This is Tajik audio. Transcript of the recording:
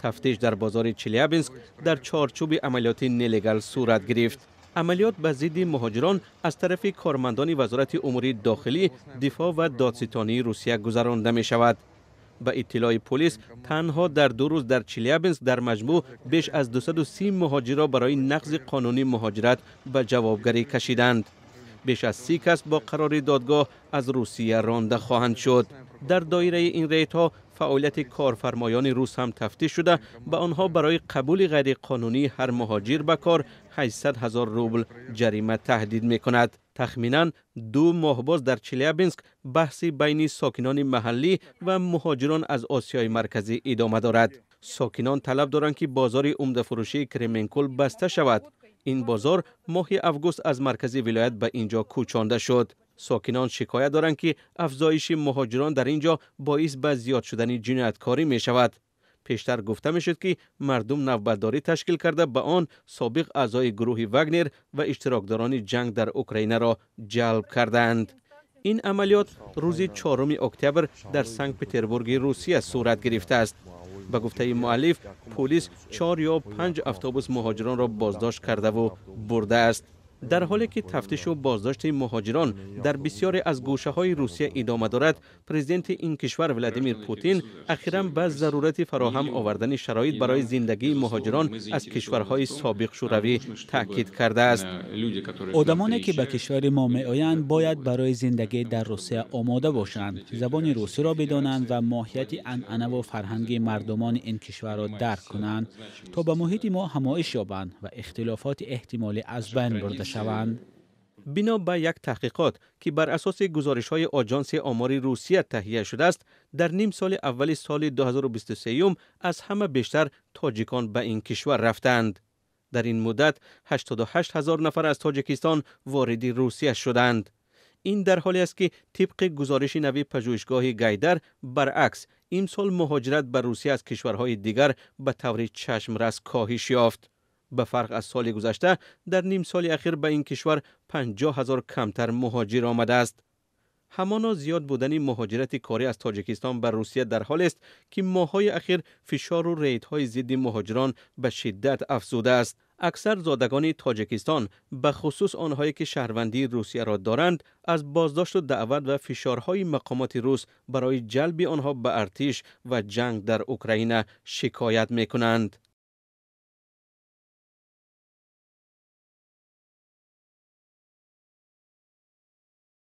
Тафтиш дар бозори Челябинск дар чорчӯби амалиёти нелегал сурат гирифт. Амалиёт ба зидди муҳоҷирон аз тарафи кормандони Вазорати умури дохилӣ, дифоъ ва додситонии Русия гузаронда мешавад. Ба иттилои полис, танҳо дар 2 рӯз дар Челябинск дар маҷмӯъ беш аз 230 муҳоҷирро барои нақзи қонуни муҳоҷират ба ҷавобгарӣ кашиданд. Беш аз 30 кас бо қарори додгоҳ аз Русия ронда хоҳанд шуд. Дар доираи ин рейдҳо фаъолияти корфармоёни рус ҳам тафтиш шуда, ба онҳо барои қабули ғайриқонунии ҳар муҳоҷир ба кор 800 ҳазор рубл ҷарима таҳдид мекунад. Тахминан 2 моҳ боз дар Челябинск баҳси байни сокинони маҳаллӣ ва муҳоҷирон аз Осиёи Марказӣ идома дорад. Сокинон талаб доранд, ки бозори умдафурӯшии Кременкул баста шавад. Ин бозор моҳи август аз маркази вилоят ба инҷо кӯчонда шуд. Сокинон шикоят доранд, ки афзоиши муҳоҷирон дар инҷо боис ба зиёд шудани ҷинояткорӣ мешавад. Пештар гуфта мешуд, ки мардум навбатдорӣ ташкил карда, ба он собиқ аъзои гурӯҳи Вагнер ва иштирокдорони ҷанг дар Украинаро ҷалб кардаанд. Ин амалиёт рӯзи 4 октябр дар Санкт Петербурги Русия сурат гирифтааст. Ба гуфтаи муаллиф, полис 4 ё 5 автобус муҳоҷиронро боздошт кардаву бурдааст. Дар ҳоле ки тафтишу боздошти муҳоҷирон дар бисёре аз гӯшаҳои Русия идома дорад, президенти ин кишвар Владимир Путин ахиран ба зарурати фароҳам овардани шароит барои зиндагии муҳоҷирон аз кишварҳои собиқ Шӯравӣ таъкид кардааст. Одамоне, ки ба кишвари мо меоянд, бояд барои зиндагӣ дар Русия омода бошанд, забони русиро бидонанд ва моҳияти анъанаву фарҳанги мардумони ин кишварро дарк кунанд, то ба муҳити мо ҳамоиш ёбанд ва ихтилофоти эҳтимолӣ аз байн бурда шаванд. Бино ба як таҳқиқот, ки бар асоси гузоришҳои Оҷонси омори Русия таҳия шудааст, дар ним соли аввали соли 2023 аз ҳама бештар тоҷикон ба ин кишвар рафтаанд. Дар ин муддат 88 ҳазор нафар аз Тоҷикистон вориди Русия шуданд. Ин дар ҳоле аст, ки тибқи гузориши нави пажӯҳишгоҳи Гайдар, баръакс, имсол муҳоҷират ба Русия аз кишварҳои дигар ба таври чашмрас коҳиш ёфт. Ба фарқ аз соли гузашта, дар ним соли ахир ба ин кишвар 50 ҳазор камтар муҳоҷир омадааст. Ҳамоно зиёд будани муҳоҷирати корӣ аз Тоҷикистон ба Русия дар ҳолест, ки моҳҳои ахир фишору рейдҳои зидди муҳоҷирон ба шиддат афзудааст. Аксар зодагони Тоҷикистон, ба хусус онҳое, ки шаҳрвандии Русияро доранд, аз боздошту даъват ва фишорҳои мақомоти рус барои ҷалби онҳо ба артиш ва ҷанг дар Украина шикоят мекунанд.